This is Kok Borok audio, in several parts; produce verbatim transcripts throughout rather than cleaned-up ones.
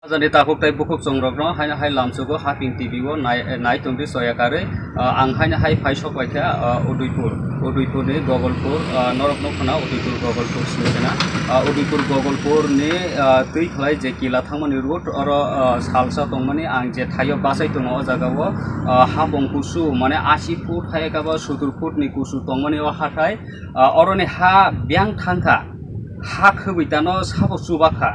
Ajani takhuk tei bukhuk chongrokno haino hai lamsugo Haping T V o nai, nai tongdi soya karwi. Ah, ang haino hai phai sok bai kha, ah, Udaipur, Udaipurni Gogolpur, ah, norok nukho na Udaipur Gogolpur sini khena. Ah, Udaipur Gogolpurni, ah, twi khlai je kila thangmani road, oro, ah, salsa tongmani ang je thaio bachai tongo o jagao, ah, hapong kusu mane asi foot hai khe ba sottur foot ni kusu tongmani o hathai. Ah, oroni ha biyang thangkha, ha khwbwi tano sabo chubakha,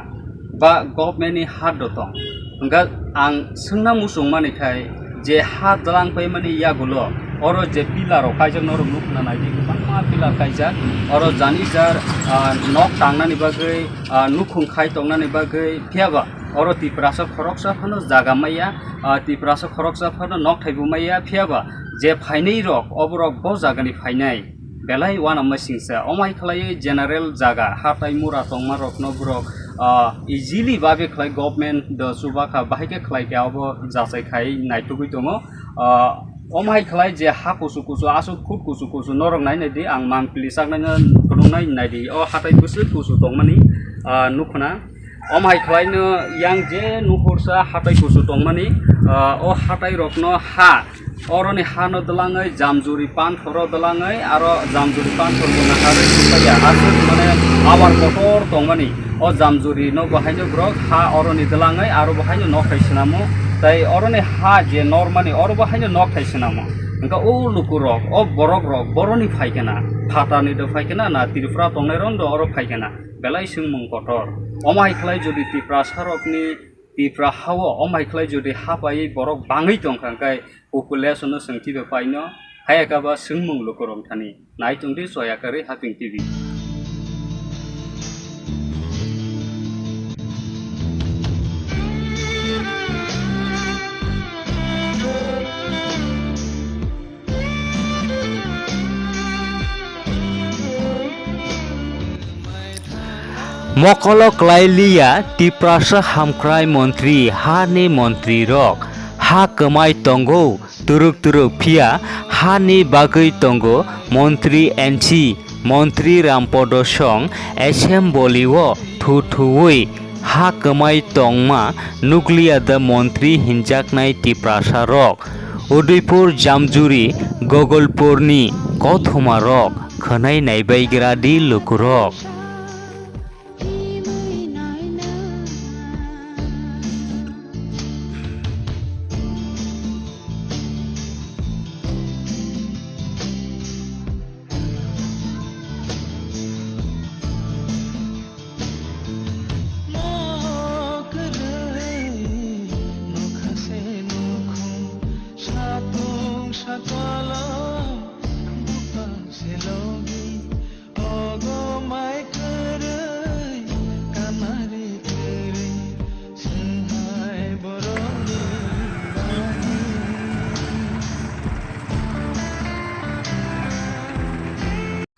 ba government ni ha do tong. Hwnkha ang swngna muchung mani khai je ha dwlang paimani yagulo oro je pillar rok kaijak norok nukna naidi kwbangma pillar kaijak, oro jani jar, ah, nok tangnani bagwi, ah, nukhung khai tongnani bagwi phiyaba oro Tiprasa khoroksa phano jaga maya, ah, Tiprasa khoroksa phano nok thaibo maya phiyaba je phainai rok oborok bo jagani phainai. Belai uanama singsa. Omo hai khlaiwi general jaga, hatai mura tongma rokno borok, ah, easily babe khlai government do chubakha, bahai khe khlai khe abo jachai khai naitugwi tongo. Ah, omo hai khlai je ha kusu kusu, aswk foot kusu kusu norok nai naidi, ang mampli chaknaino phunuknai naidi. O hatai bwswk kusu tongmani, ah, nukhuna. Omo hai khlaino yang je nukhursa hatai kusu tongmani, ah, o hatai rokno ha, oroni hano dwlangwi Jamjuri panthoro dwlangwi aro Jamjuri panthor bo naharwi thupaiya. Aswk mane abar kotor tongmani o Jamjuri no bo haino borok ha oroni dwlangwi aro bo haino nok thai swnamo. Tai oroni ha je normani oro bo haino nok thai swnamo. Hwnkha o lukurok, o borokrok boroni phaikena, phatarni do phaikena na Tripura tongnairok do oro phaikena? Belai swngmung kotor. Omo hai khlai jodi Tiprasarokni Tipra hao omo hai khlai jodi hapaiwi borok bangwi tongkha, hwnkhe population no chwng kibe paino? Hayakaba swngmung lukurok thani. Nai tongdi Soya Karwi Haping T V. Mokolo kwlai liya Tiprasa hamkrai montri, hani montri rok ha kwmai tongo turuk turuk, phiya hani bagwi tongo montri N C, montri Rampodo song assembly o thu thuwi ha kwmai tongma nukliya da montri hinjaknai Tiprasa rok. Udaipur, Jamjuri, Gogolpurni kothoma rok khwnai naibai gra di lukurok.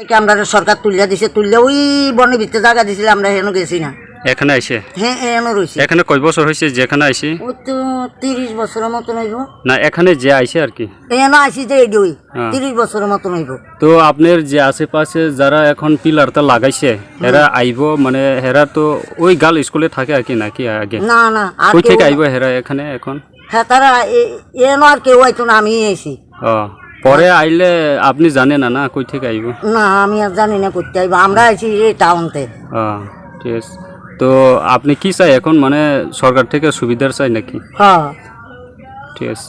কি আমরা সরকার তুলিয়া দিছে, তুলিয়া ওই বনের ভিতরে জায়গা দিছিল, আমরা হেন গেছি না। এখানে আইছে? হ্যাঁ, এখানে রয়েছে। এখানে কয় বছর হয়েছে যেখানে আইছে? ও তো তিরিশ বছরের মতন হইব। না, এখানে যে আইছে আর কি। এখানে আইছি যে এই দুই, হ্যাঁ। তিরিশ বছরের মতন হইব। তো আপনার যে আশেপাশে যারা এখন পিলারটা লাগাইছে, হুম। এরা আইবো, মানে, এরা তো ওই গার্ল স্কুলে থাকে আর কি, নাকি আগে? না, না, আর কই কেউ থেকে না। আইবো এরা এখানে এখন? হ্যাঁ, তারা এ-, এনো আর কেউ আইতো না, আমি আইছি। ও, পরে আইলে আপনি জানেন না, না, কই থেকে আইবো? না, আমি আর জানি না করতে আইবো, আমরা আইছি এই টাউনতে। ও, ঠিক আছে। তো আপনি কি চাই এখন, মানে, সরকার থেকে সুবিধার চাই নাকি? হ্যাঁ। ঠিক আছে।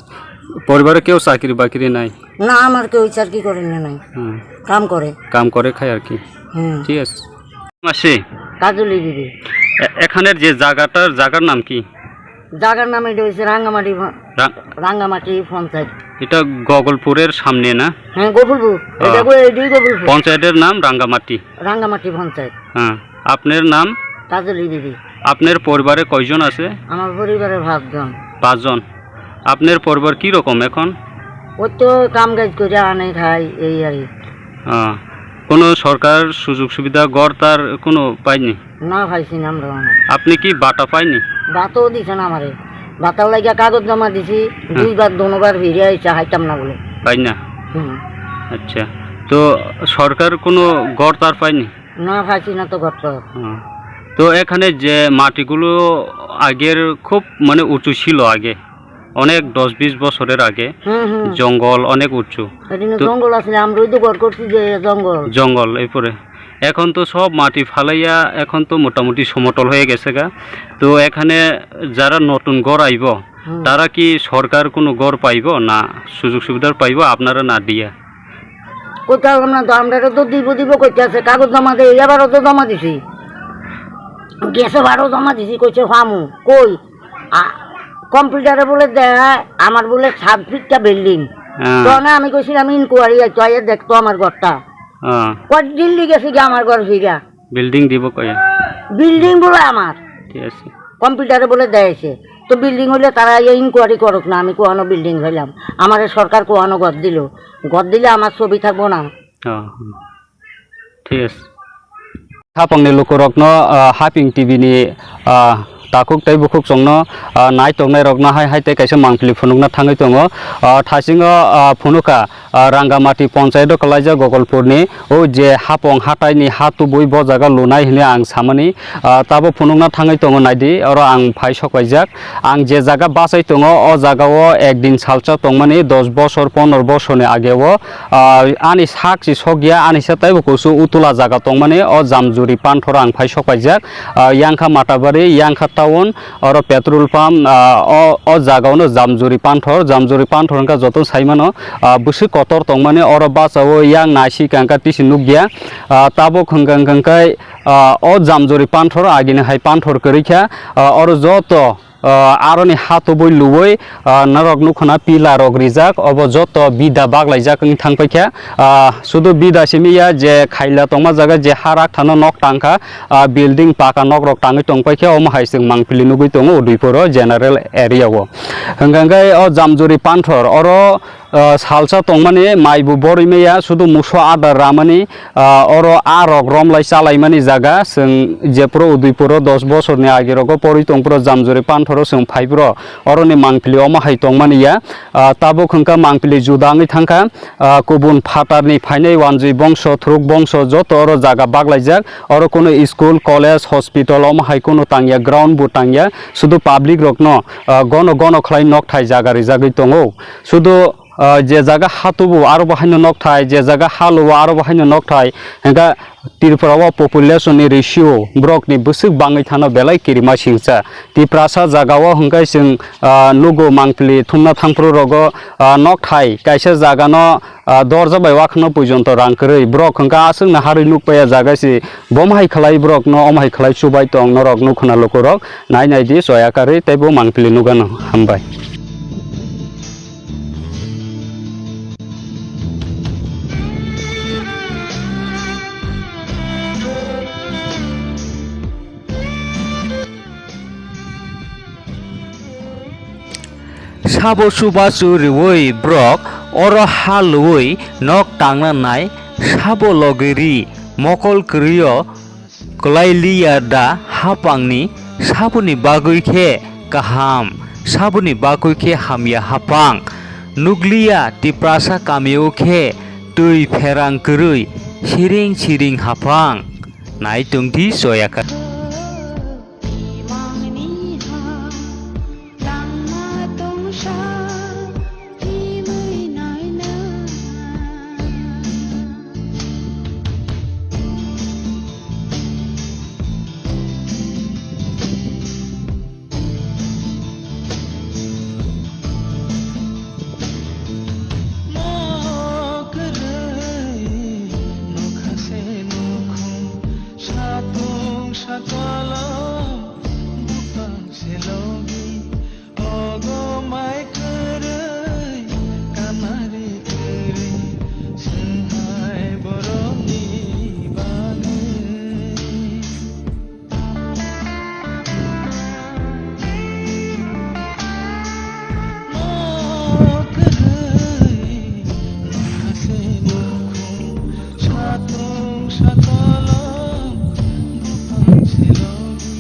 পরিবারে কেউ চাকরি বাকরি নাই? না, আমার কেউ চাকরি করে না, নাই। হুম। কাম করে। কাম করে খায় আর কি। হুম। ঠিক আছে। মাসি? কাজলি দিদি। এ-, এখানের যে জায়গাটার, জায়গার নাম কি? জায়গার নাম এটা হচ্ছে রাঙ্গামাটি ভ-, রাং- রাঙ্গামাটি পঞ্চায়েত। এটা গগলপুরের সামনে না? হ্যাঁ, গফুলপুর। এটা হ্যাঁ। গো-, এটাই গফুলপুর। পঞ্চায়েতের নাম রাঙ্গামাটি। রাঙ্গামাটি পঞ্চায়েত। হ্যাঁ। আপনার নাম? কাজলি দিদি। আপনার পরিবারে কয়জন আছে? আমার পরিবারে পাঁচজন। পাঁচজন। আপনার পরিবার কি রকম এখন? ওই তো কাম কাজ করে আনে খাই, এই আর কি। হ্যাঁ। কোনো সরকার সুযোগ সুবিধা, ঘর তার কোনো পাইনি? না পাইছি না আমরা অনেক। আপনি কি বাটা পাইনি? বাতাও দিছে না আমারে। বাতার লাগিয়া কাগজ জমা দিছি, হ্যাঁ। দুইবার, দুবার ফিরে আইসা হাইতাম না বলে। পাই না? হুম। আচ্ছা। তো সরকার কোনো ঘর তার পাইনি? না পাইছি না তো ঘর তো। হ্যাঁ। তো এখানে যে মাটিগুলো আগের খুব মানে উঁচু ছিল আগে, অনেক দশ বিশ বছরের আগে হুম, হুম। জঙ্গল অনেক উঁচু। এদিনে তো জঙ্গল আছিল, আমরা ওই তো ঘর করছি যে জঙ্গল। জঙ্গল, এরপরে এখন তো সব মাটি ফালাইয়া এখন তো মোটামুটি সমতল হয়ে গেছে গা। তো এখানে যারা নতুন ঘর আইব, হুম। তারা কি সরকার কোনো ঘর পাইব না সুযোগ সুবিধার পাইব আপনারা না দিয়া? কোথাও আমরা তো, আমরা তো দিব দিব করতে আছে, কাগজ জমা দেয়, এবারও তো জমা দিছি, গ্যাসে বারো জমা দিছি, কইছে ফামু কই, আ, কম্পিউটারে বলে দেয় আমার বলে সাত ফিটটা বিল্ডিং। হ্যাঁ। তো না, আমি কইছিলাম ইনকোয়ারি আইতো, আইয়া দেখতো আমার ঘরটা। হ্যাঁ। কত দিল্লি গেছে গিয়া আমার ঘর ফিরা। বিল্ডিং দিব কয়ে? বিল্ডিং বলে আমার। ঠিক আছে। কম্পিউটারে বলে দেয় এসে। তো বিল্ডিং হইলে তারা এই ইনকোয়ারি করুক না, আমি কোহানো বিল্ডিং হইলাম। আমারে সরকার কোহানো ঘর দিল। ঘর দিলে আমার ছবি থাকবো না। হ্যাঁ, হ্যাঁ। ঠিক আছে। Hapangni lukurokno, ah, Haping T V ni, ah, takhuk tei bukhuk chwngno, ah, nai tongnai rokno hai hai tei kaisa mangpili phunukna thangwi tongo. Ah, thasingo, ah, phunukha, ah, Rangamati ponchayat o kwlaijak Gogolpurni o je hapong hataini ha tubui bo jaga lunai hwnwi ang samani, ah, tabo phunukna thangwi tongo naidi, oro ang phai sok paijak. Ang je jaga bachai tongo, o jaga o ek din salsa tongmani dos bosor, pondro bosorni age o, ah, ani sak si sok ya, ani se taibo kusu utula jaga tongmani, o Jamjuri panthor ang phai sok paijak. Ah, yang kha Matabari, yang kha town, oro petrol pump, ah, o, o jaga o no Jamjuri panthor, Jamjuri panthor hwnkha joto sai mano, ah, bwswk kotor tongmani, oro bacha o yang naisi kangkha tisi nukya, ah, tabuk hwnkha hwnkha khe, ah, o Jamjuri panthor agini hai panthor kwrwi kha, ah, oro joto, ah, aroni ha tubui luwi, ah, norok nukho na pila rok rijak, obo joto bida baglaijak wng thang paikha. Ah, sudu bida simi ya je khaila tongma jaga je ha rakthano nok tangkha, ah, building paka nok rok tangwi tong paikha, omo hai chwng mangpili nugwi tongo Udaipur o general area o. Hwnkha hwnkhe o Jamjuri panthor oro, ah, salsa tongmani mai bo borwi maya, sudu muso adar ramani, ah, oro a rok romlai chalaimani jaga. Chwng jephuru Udaipur o dos bosorni age rogo porwi tongphuru Jamjuri panthoro chwng phaiphuru oroni mangpili omo hai tongmani ya. Ah, tabuk hwnkha mangpili juda wngwi thangkha. Ah, kubun phatarni phainai wanjwi bongso, thuruk bongso joto oro jaga baglaijak. Oro kunu school, college, hospital omo hai kunu tangya, ground bo tangya. Sudu public rokno, ah, gono gono khlai nokthai jaga rijagwi tongo. Sudu, ah, je jaga ha tubu aro bo haino nokthai, je jaga ha luo aro bo haino nokthai. Hwnkha Tripura o population ni ratio borok ni bwswk bangwi thano belai kirima singcha. Tiprasa jaga o hwnkhe chwng, ah, nugo mangpili thumna thangphuru rogo, ah, nokthai kaisa jaga no, ah, dorja bai wakhno poijonto rang kwrwi. Borok hwnkhe aswk no harwi nukpaiya jaga se, bomo hai khlai borok no omo hai khlai chubai tong norok nukhuna lukurok. Nai nai di choya karwi tei bo mangpili nugano. Hambai. Sabo chubachu riui borok oro ha luui nok tangna nai, sabo logi ri mokol kwrwio kwlai liya da hapangni, saboni bagwi khe kaham, saboni bagwi khe hamya hapang. Nukliya Tiprasa kamio khe twi pherang kwrwi siring siring hapang. Nai tongdi choya ka. Satung sakolom bupang selogi. Ogo mai kwrwi, kamari kwrwi, swnghai borokni bagwi. Nok kwrwi, nokha se nukhung, satung sakolom, bupang se logi.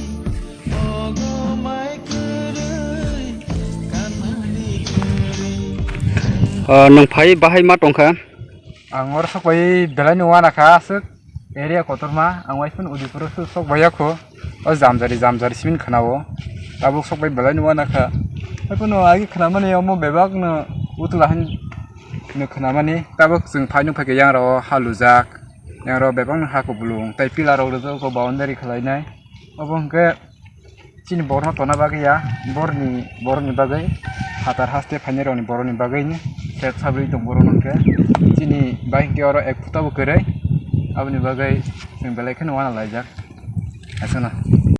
Ah, nwng phai bahai ma tongkha? Ang oro sokbai belai no wana kha aswk. area kotorma, ang uaisukmani Udaipuro sok baiya kho. O jamjari jamjari simin khwnao. Tabuk sok bai belai no uanakha. Haiphano agi khwnamani omo bebak no utla han no khwnamani. Tabuk chwng phai nukphai khe yangrao ha lujak. Yangrao bebak no ha kubulung. Tai pillar rok rijak kho boundary khwlainai. Obo hwnkhe chini borokno tona bagwi ya, borni, borokni bagwi phatar haste phainairokni borokni bagwino set sabri tong borok hwnkhe chini bai hwnkhe oro ek phuta bo kwrwi, aboni bagwi chwng belai kheno uanalaijak. Aswkno.